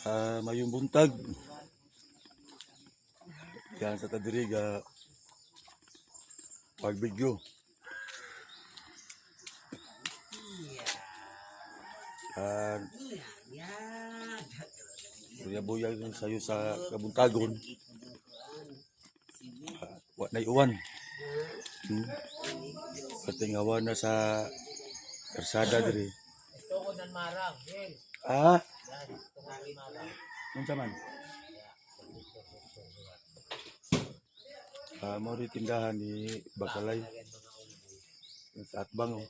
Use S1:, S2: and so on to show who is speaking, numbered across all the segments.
S1: Ah, mayong buntag. Yan sa tadiri ga pagbigyo. Ah, buya-buya yung sayo sa kabuntagon. Ah, wa na uwan. Patingawan na sa karsada diri. Ah. Unsa man? Ah, mao rin tindahan ni Bakalay. Sa Atbang oh.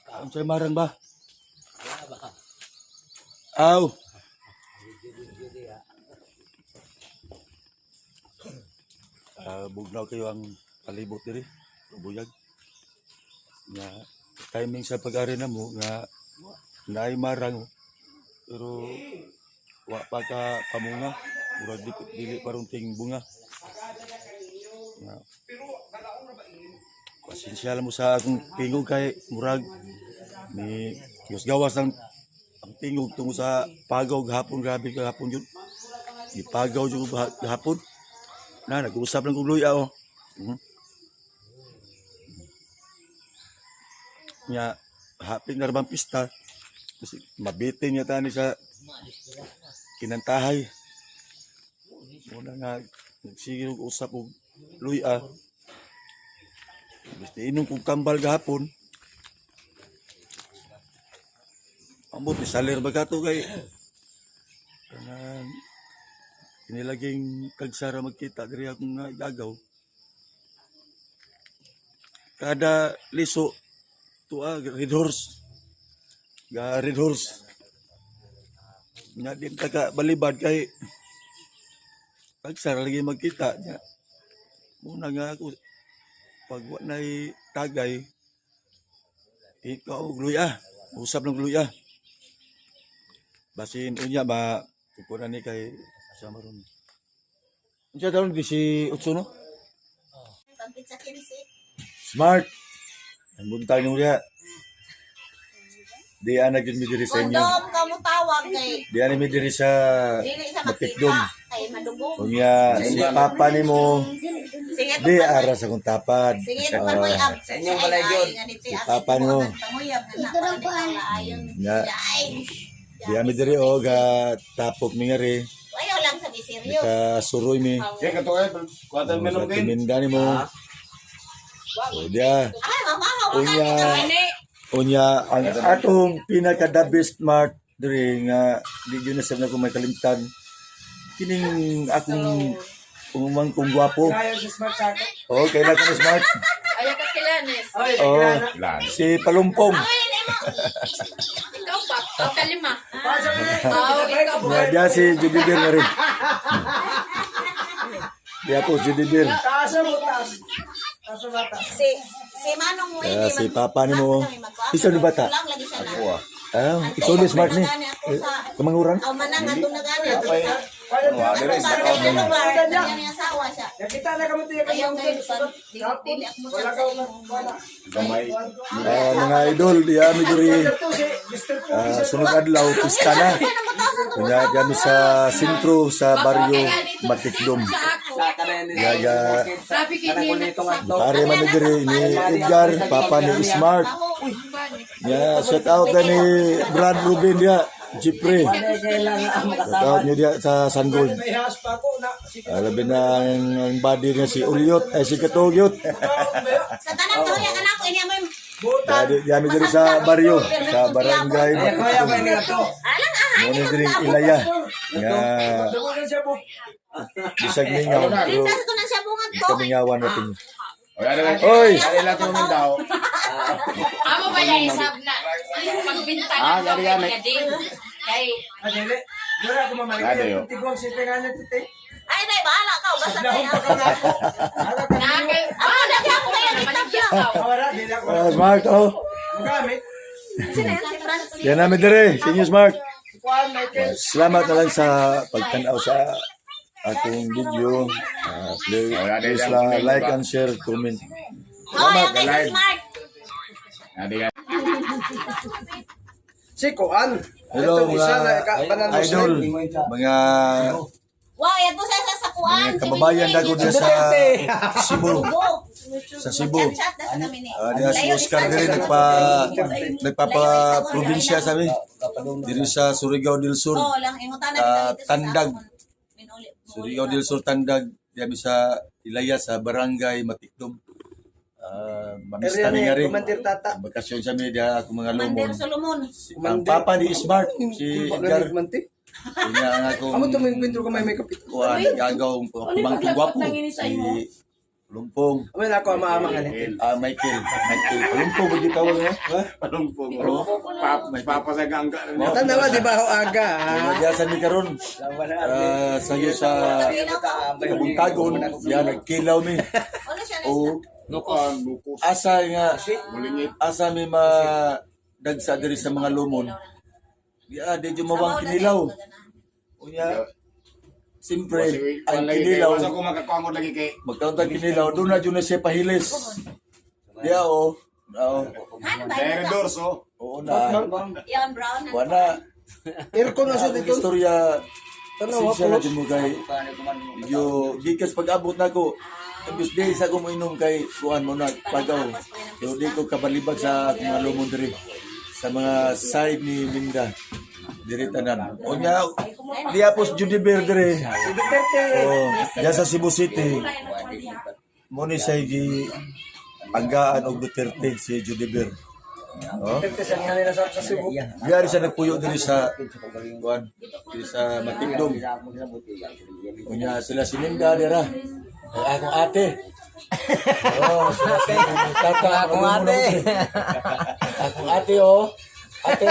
S1: Ah, unsay marang ba? Aw. Ah, bugnaw kayo ang palibot diri, buyag. Nga timing sa pag-ari na mo nga naay marang oh. Pero wa pa ka pamunga, murag di, dili pa ron ting bunga. Nga pasensya lang mo sa akong tingog kay murag ni Diyos gawas ang ang tingog tungo sa pagaw gahapon. Grabe gahapon yun, gipagaw jud ko gahapon na nag-usap lang kog luya oh. Nya hapit na ra bang pista kasi mabitin niya tani sa kinantahay. Muna nga nagsige og usap og luya. Basta inom kong kambal gahapon. Ambot ni salir ba kato kay kanang kinilaging kagsara magkita diri akong nga gagaw. Kada liso tuwa red horse. Ga red horse. Nga din ta ka balibad kay kagsara lagi magkita nya. Muna nga ako pag wa na'y tagay, ikaw og luya, usap ng luya. Basin unya ba kukunan ni kay sa maron. Unsa taon di si Utso no?
S2: Pampit sa 15.
S1: Smart. Ang buntag nimo diha. Di ana gyud mi diri sa inyo.
S2: Kondom ka mo tawag kay
S1: Di ana mi diri sa
S2: dili sa
S1: Matikdom.
S2: makita kay madugong.
S1: Unya si papa nimo
S2: Sige
S1: di ara sa kong tapad.
S2: Sige tukan mo ab.
S3: Sa inyong balay yun.
S1: Si papa nimo.
S2: Panguyab nga na ayon.
S1: Nga
S2: Ay.
S1: di ami diri o ga tapok mi nga ri.
S2: Ayaw lang sa serious.
S1: Naka suroy mi.
S4: Sige, kato eh. Kuwatan mo
S1: Sa
S4: nung din.
S1: timinda nimo. O diya.
S2: Ay, mama,
S1: Unya, unya ang atong pinaka the best smart diri nga di gyud na sad na ko may kalimtan. Kining akong umang kong gwapo.
S3: Kaya si Smart sa akin.
S1: Oh, kay na ka smart.
S5: Ayaw ka kilanes.
S3: Oy,
S1: Oh,
S4: Ilan?
S1: si Palumpong.
S5: Ikaw pa. Ikaw kalima.
S3: Pasa mo na.
S5: Aw, ikaw pa.
S1: Nga diya si Judibir nga rin. Diya po Judibir.
S3: Taas mo, taas. Taas mo, taas.
S2: Si si Manong mo
S1: Ah, si papa nimo. Isa ni bata?
S2: Lang lagi siya na.
S1: Ah, ikaw ni smart ni. Eh, Kamanguran?
S2: Aw manang atong nagani ato sa.
S4: Ano, dire
S2: Ano
S4: sa
S2: ba kay ano ba? Kanya asawa siya.
S3: Nakita na kami tiyak
S2: Ayaw kayo dili ako mo
S3: Wala
S2: sa
S3: ka
S2: imo.
S3: wala.
S4: Gamay.
S1: Ah, mga idol, diya mi diri.
S3: Ito si Mr. Pogi
S1: Ah,
S3: sa
S1: sunod adlaw pista na. Unya diya mi sa sentro sa baryo Matikdom.
S5: Sa ako.
S1: Gaga
S5: Sabi kini
S1: pare man mi diri ni Edgar, papa ni Smart. Ya, shout out na ni Brad Rubin dia, Jeffrey. Shout out niyo dia sa San Gold.
S3: May has pa ako na. Sige.
S1: Ah, labi na ang body niya si Ulyot, ay si Katugyot.
S2: Sa tanan to yang anak ko ini mo.
S3: Butan.
S1: Diya mi diri sa baryo, sa barangay
S3: Kaya ba
S1: Matikdom.
S3: niya to?
S2: Alang ah,
S1: Mo ni diri Ilaya. Nga
S3: Dumagan siya po.
S1: bisag mingaw pero
S2: Nasa to na siya bungag to.
S1: kamingawan natin.
S4: Oy, ano ba?
S1: Oy!
S4: Ano lang tumingin daw?
S5: Amo ba yung isab na? Pagbintang
S4: Ah,
S5: ang
S4: yari yan, eh.
S5: niya din. Kay
S3: Adele. Wala ko mamalik.
S4: Ade, yo.
S3: Tiguang si Penganya tute.
S2: Ay nay bahala ka basta
S3: Lahong
S2: kay.
S3: pa ka na ako. Ala ka
S5: na kay
S2: Ako na ako kaya gitabya.
S3: Wala, dili ako.
S1: Ah, smart oh.
S3: Magamit.
S2: Sino yan si Francis?
S1: Yan namin diri, Senior Smart.
S3: Si Juan Michael.
S1: Salamat na lang sa pagtanaw sa akong video. Ah, please, please lang like and share, comment.
S2: Hoy, okay si Smart.
S4: Ade,
S3: Si Kuan.
S1: Hello
S3: Itong isa
S1: mga
S3: na, tanan
S1: idol,
S3: Muslim.
S1: mga
S2: Wow, yato sa kuan.
S1: mga kababayan na ko diya sa Cebu. Sa Cebu.
S2: Chat na sa kami ni.
S1: Ah, diya si Oscar diri nagpapa probinsya sabi. Diri sa Surigao del Sur.
S2: Oo lang ingutan na
S1: Ah,
S2: dito sa
S1: Tandag.
S2: akon. Minuli-
S1: Surigao del Sur Tandag diya mi sa Ilaya sa Barangay Matikdom. Ah, mamista
S3: Area
S1: ni
S3: ni
S1: nga rin.
S3: Commander Tata.
S1: Bakasyon sa media ako mga
S2: Commander
S1: lumon.
S2: Solomon.
S1: Ang papa ni Smart, si Edgar. Unya ang akong
S3: Amo to may kwento ko may kapit.
S1: kuan gagaw pamangkin gwapo si Lumpong.
S3: Amo na ako ama-ama nga ni.
S1: Ah, Michael, Michael. Lumpong ba gitawag mo? Ha?
S4: Palumpong. Papa sa gangga.
S3: Tanawa di ba ho aga? ah?
S1: Diya sa mi karon. Ah, sayo sa Kabuntagon, diya nagkilaw mi.
S2: Ano siya na
S1: O
S4: Nukan, nukos.
S1: asa nga
S4: Mulingit.
S1: asa mi ma dagsa diri sa mga lumon. Diya di jud mawang kinilaw. Unya, siyempre, ang kinilaw,
S4: Masa ko makakuangod lagi kay.
S1: magkaroon tag kinilaw, doon na dyan na siya pahilis. Diya o. Oo.
S2: Han ba?
S4: Dere dorso.
S1: Oo na.
S2: Yan brown.
S1: Wala.
S3: Aircon na sa
S1: Ang
S3: dito.
S1: istorya,
S3: Tanawa
S1: pasensya na
S3: po.
S1: dyan mo kay medyo gikas pag-abot na ko. Imbis di sa ko moinom kay kuan mo na pagaw. Pero di ko kabalibag sa akong mga lumon diri. Sa mga side ni Minda. Diri tanan. Unya, diya po si Judy Bear diri. Oh, diya sa Cebu City. Mo ni siya gi anggaan og Duterte si Judy Bear. Oh.
S3: Duterte sa nga nila sa Cebu.
S1: Diya rin siya nagpuyo diri sa kuan, diri sa Matigdom. Unya sila si Minda dira. Ay, akong ate. Oh, sila si tata, akong ate. Akong ate oh. Ate.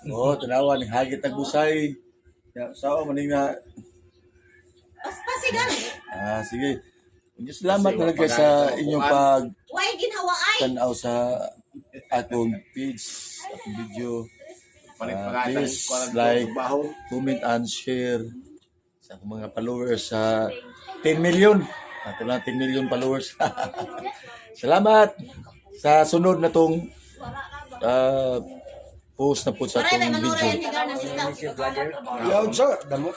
S1: Oh, tanawa ni hagit ang busay. Ya, sao maning na.
S2: Paspasi gani.
S1: Ah, sige. Unya, salamat na lang kay sa inyong pag
S2: Why ginhawa ay?
S1: tanaw sa akong page, akong video.
S4: Palit
S1: Ah,
S4: pagatan.
S1: please like, comment and share sa akong mga followers sa 10 million. Ato lang 10 million followers. Salamat sa sunod na tong post na po sa
S2: Maray
S1: atong
S2: may manura
S1: video.
S2: yan higar na sista.
S3: Yaw sa damo.